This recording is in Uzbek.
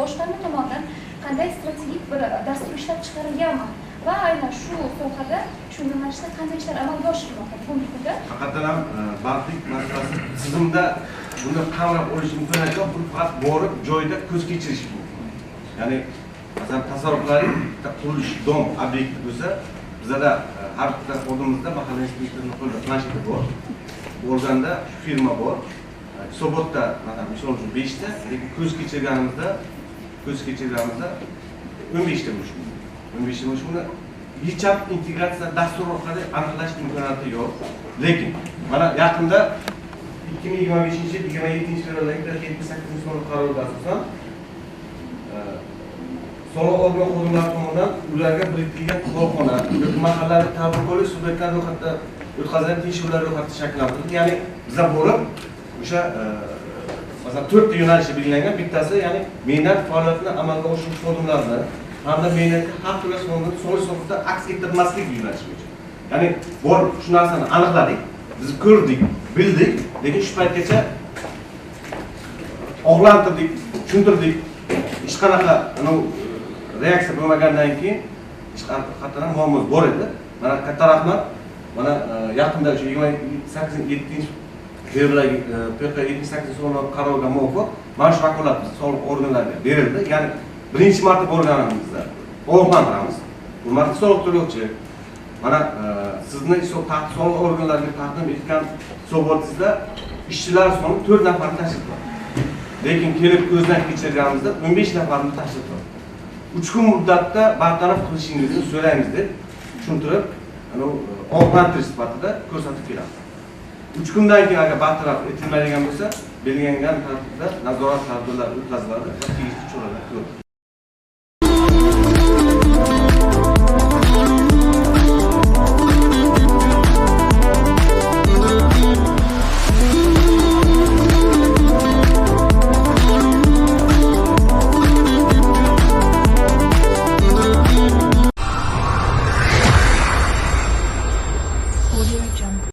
boshqarma tomonidan qanday strategik bir dastur ishlab chiqarilganmi va aynan shu sohada, shu yo'nalishda qanday ishlar amalga oshirilmoqda bugungi kunda? Haqiqatdan ham bandlik masalasi tizimda buni qamrab olish imkoniyati yo'q, buni faqat borib joyida ko'z kechirish mumkin. Ya'ni masalan tasavvur qilaylik, bitta qurilish dom obyekti bo'lsa, bizada har bitta xodimimizda mahalla inspektorini qo'lida plansheti bor. Organda firma bor. Hisobotda masalan misol uchun 5 ta, lekin ko'z kechirganimizda 15 ta bo'lishi mumkin. 15 ta bo'lishi mumkin. Hech ham integratsiya dastur orqali aniqlash imkoniyati yo'q. Lekin mana yaqinda 2025-yil 27-fevraldagi 78 sonli qarorga asosan soliq organ xodimlari tomonidan ularga biriktirilgan korxona yoki mahallada tadbirkorlik subyektlari ro'yxatda o'tkazilgan tekshiruvlar ro'yxati shakllantirildi. Ya'ni bizlar borib o'sha masalan 4 ta yo'nalishi belgilangan, bittasi ya'ni mehnat faoliyatini amalga oshirish xodimlarini hamda mehnatga haq to'lash fondini soliq hisobida aks ettirmaslik yo'nalishi bo'yicha. Ya'ni borib shu narsani aniqladik, biz ko'rdik, bildik, lekin shu paytgacha ogohlantirdik, tushuntirdik. Hech qanaqa reaksiya bo'lmagandan keyin hech qanaqa muammo bor edi. Mana katta rahmat. Mana yaqinda o'sha 28 fevraldagi PQ 78 sonli qarorga muvofiq mana shu vakolat soliq organlariga berildi. Ya'ni birinchi marta borganimizda ogohlantiramiz. Hurmatli soliq to'lovchi, mana sizni soliq organlariga taqdim etgan hisobotingizda ishchilar soni 4 nafarni tashkil qiladi. Lekin kelib ko'zdan kechirganimizda 15 nafarni tashkil qiladi. 3 kun muddatda bartaraf qilishingizni so'raymiz deb tushuntirib, ogohlantirish sifatida ko'rsatib kelamiz. 3 kundan keyin agar bartaraf etilmaydigan bo'lsa, belgilangan tartibda nazorat tadbirlari o'tkaziladi va tegishli choralar ko'riladi.